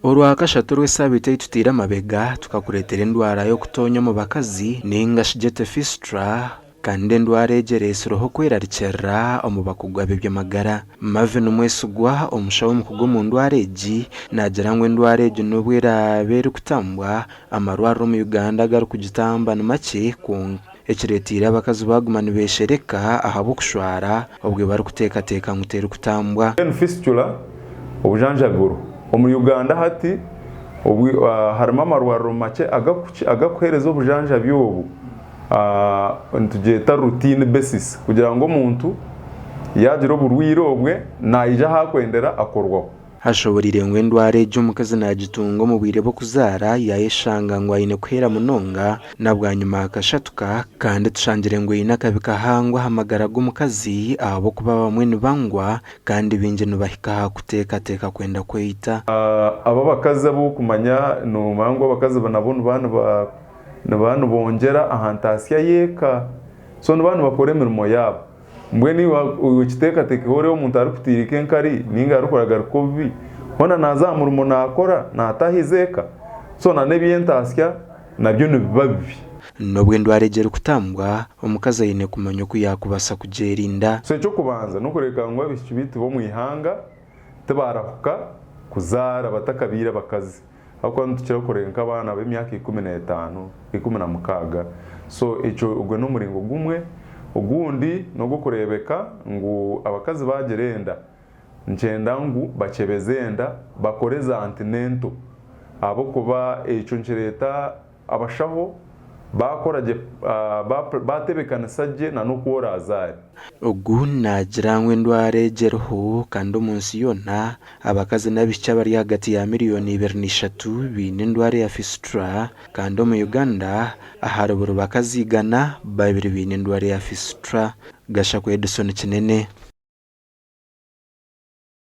Orwakashatu orw'esaabiiti ei tutaire amabega, tukakureetera endwara y'okutoonya omu bakazi nainga shi Genital Fistula kandi endwara egi ereetsireho okwerarikirira omu bakugu ab'eby'amagara. Marvin Mwesigwa, omushaho omukugu omu ndwara egi, naagira ngu endwara egi n'obu eraabe erikutambwa, amarwariro omu Uganda agarikugitamba ni makye kwonka ekireeteire abakazi baaguma nibeeshereka ahabw'okushwara obwo barikuteekateeka ngu terikutambwa. Mbwenu fistula obujanjabi buriho omuri Uganda hati harimu amarwariro makye agakuheereza obujanjabi obu nitugyeta routine basis kugira ngu omuntu yaagira oburwaire obwe naija ahu akwendera akorwaho. Ashoboreire ngu endwara egi omukazi naagitunga omu bwire bw'okuzaara yaayeshanga ngu aine kuheera munonga na bwanyima akashatuka kandi tushangire ngu eine akabi kahango aha magara g'omukazi ahabw'okuba abamwe nibangwa kandi baingi nibahika aha kuteekateeka kwenda kweita. Abo abakazi abu okumanya noomanya ngu abakazi nabo nibaba nibongyera aha ntaasya y'eka so nibaba nibakora emirimo yaabo. Mbwenu iwe okiteekateekeho oreebe omuntu arikutiirika enkari nainga arikuragarika obubi, hoona naaza aha murimo naakora, naataahiza eka? So n'eby'entaasya nabyo nibiba bibi. N'obu endwara egi erikutambwa, omukazi aine kumanya oku yaakubaasa kugyerinda. So eky'okubanza n'okureebeka ngu abaishiki baitu b'omu ihanga tibaarahuka kuzaara batakabaire abakazi. Ahabw'okuba nitukira kureeba nk'abaana b'emyaka 15, 16. So ekyo ogwo n'omuringo gumwe. Ogundi n'ogw'okureebeka ngu abakazi baagira enda, nikyenda ngu bakyebeze enda, bakore za antenatal ahabw'okuba ekyo nikireeta Abashaho baakora gye, baatebeekanisa gye na n'oku oraazaare. Ogu naagira ngu endwara egi eriho kandi omu nsi yoona abakazi n'abaishiki abari ahagati ya miriyoni 23 baine endwara ya fistula kandi omu Uganda ahari buri bakazi 100, babiri baine endwara ya fistula. Gashakwa Edison Kinene.